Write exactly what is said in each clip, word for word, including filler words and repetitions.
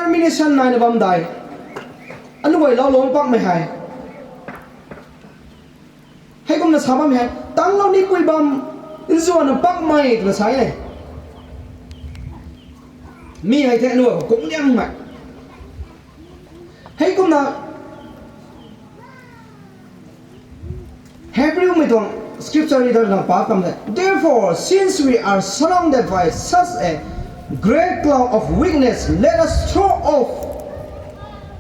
determination naina bam dai. Anu guay lau lung pakmei hei, heikumna sa bammei hei tanglou ni pui bam, nzuanna pakmei twna sa e. Mi hei the anu guay kung liangmei. Heikumna Hebrewmei tuang scripture reader na pa kam de. Therefore, since we are surrounded by such a great cloud of witness, let us throw off,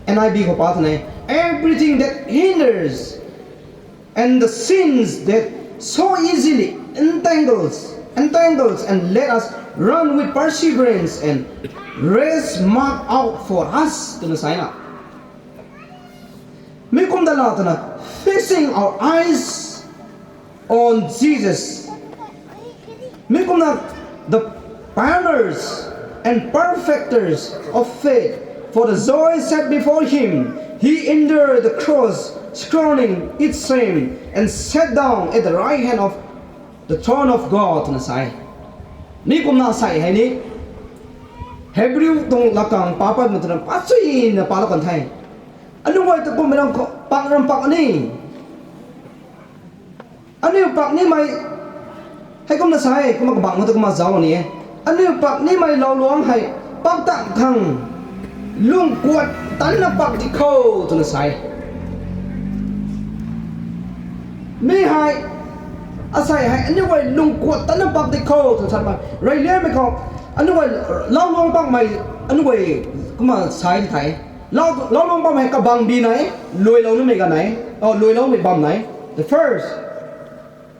N I V khou pa tw ne, everything that hinders and the sins that so easily entangles, entangles, and let us run with perseverance and race marked out for us, twna sa na. Mi kum da la twna, fixing our eyes on Jesus. Mi kumna, the pioneers and perfecters of faith, for the joy set before him, he endured the cross, scorning its shame, and sat down at the right hand of the throne of God, twna sa e. Mi kumna sa e hei ni, Hebrew tuang lakang pa patmei twna pa chuina pa la kan the. Anu guay ta kummei ram khou pak ram pak ni. Aniu pak nimei, heikumna sa e, kumna kabangc khou ta kumna zauc ni e. Aniu pak nimei lau luang hei pak tang khang lung kuat tanna pak di kho, twna sa e. Mi hei, asei hei aniu guay lung kuat tanna pak di kho, twna sa e. Reyliangmei khou, aniu guay lau luang pakmei, aniu guay kumna sa e the. Lau, lau luang pakmei kabangc di nai, luailou numei ganv nai, o, luailoumei bam nai. The first,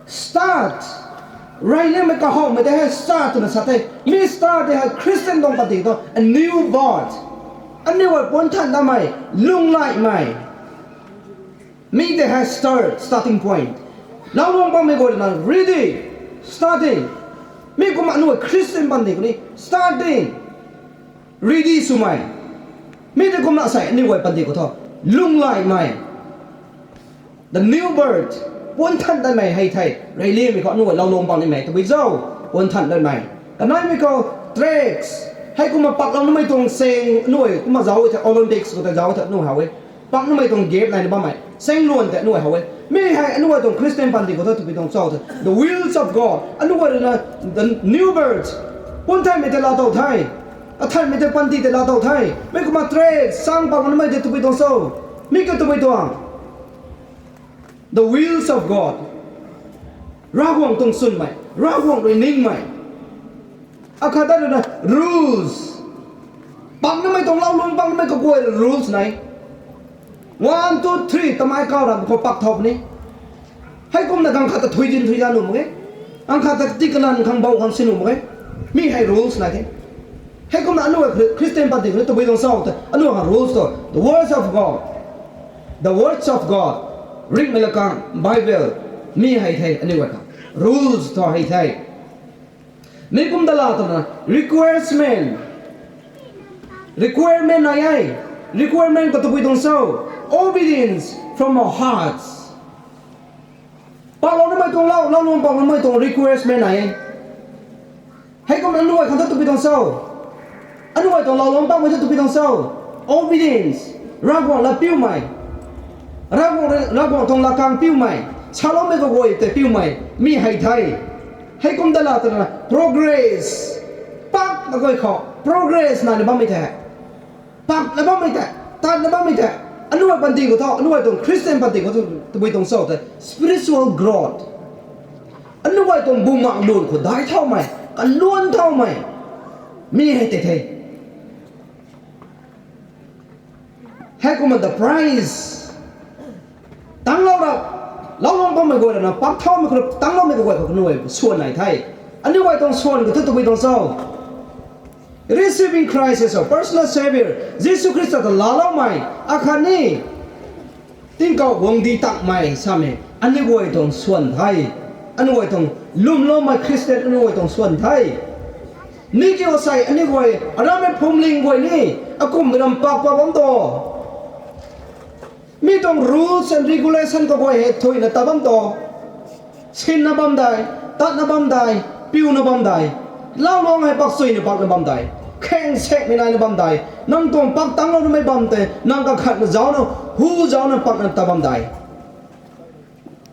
start. Reyliangmei kahawmei tei hei start twna sa the. Mi start tei hei Christian tuang panty thu a new birth. Aniu guay puanthan datmei, lunglaihmei. Mi tei hei start, starting point. Lau luang pakmei guay na ready, starting. Mi kumna aniu guay Christian panty khou ni starting, ready swmei. Mi tei kumna sei aniu guay panty khou thu lunglaihmei, the new birth. Puanthan datmei hei the. Reyliangmei khou aniu guay lau luang pak nimei tabui cho? Puanthan datmei. Kaneimei khou tracks, heikumna paklou numei tuang seng, aniu guay kumna zauc e the, Olympics khou tei zauc the aniu guay how e. Pak numei tuang gap naina bammei seng luan tei aniu guay how e. Mi hei aniu guay tuang Christian panty khou thu tabui tuang cho the, the wills of God. Aniu guay rui na, the new birth. Puanthanmei tei laa tow the. Kathanmei tei panty tei laa tow the. Mi kumna tracks, sang pak numei tei tabui tuang cho? Mi kiu tabui tuang, the wills of God. Ravguangc tuang chwnmei, Ravguangc rui ningmei. Akhat ta rui na rules. Pak numei tuang lau luang pak numei kaguay rules nai. One, two, three twmei kau ra khou pak thau ni. Heikumna ganv khat ta thuizin thuiza nuh mak ge. Ganv khat ta tikalan khang bou khang si nuh mak ge. Mi hei rules nai the. Heikumna aniu guay Christian panty khou ni tabui tuang cho tei, aniu guay rules thu, the words of God. The words of God. Ringhmei lakang, Bible. Mi hei the aniu guay khang rules thu hei the. Mi kum da la twna requirement. Requirement nai e. Requirement khou tabui tuang cho? Obedience from our hearts. Paklou numei tuang lau, lau luang pak numei tuang requirement nai e. Heikumna aniu guay khang thu tabui tuang cho? Aniu guay tuang lau luang pakmei thu tabui tuang cho? Obedience. Ravguangc lat piumei. Ravguangc, Ravguangc tuang lakang piumei. Saloumei kaguay tei piumei. Mi hei the. Heikum da la twna progress. Pak kaguay khou progress naina bammei the. Pakna bammei tei, tatna bammei tei, aniu guay panty khou thu, aniu guay tuang Christian panty khou thu tabui tuang cho tei, spiritual growth. Aniu guay tuang bumaengh lun khou daic thaumei, kaluan thaumei. Mi hei tei the. Heikumna the prize. Tanglou ra, lau luang pakmei guay rui na pak thaumei khou, tangloumei kaguay khou aniu guay swan nai the. Aniu guay tuang swan khou thu tabui tuang cho? Receiving Christ as our personal Saviour, Jisu Khrista ta laaloumei, akhatni tingkauh guangcdic tangmei samei aniu guay tuang swan the. Aniu guay tuang lwmloumei Christian aniu guay tuang swan the. Mi kiu asei aniu guay, arammei phuamling guay ni, akumhmei ram pak pat bam tu. Mi tuang rules and regulation kaguay hei thuina tat bam tu. Sinna bam dai, tatna bam dai, piuna bam dai. Lau luang hei pak suina pakna bam dai. Khang sekmei naina bam dai. Nang tuang pak tangclou namei bam tei nang kakhatna zaucna, hu zaucna pakna ta bam dai.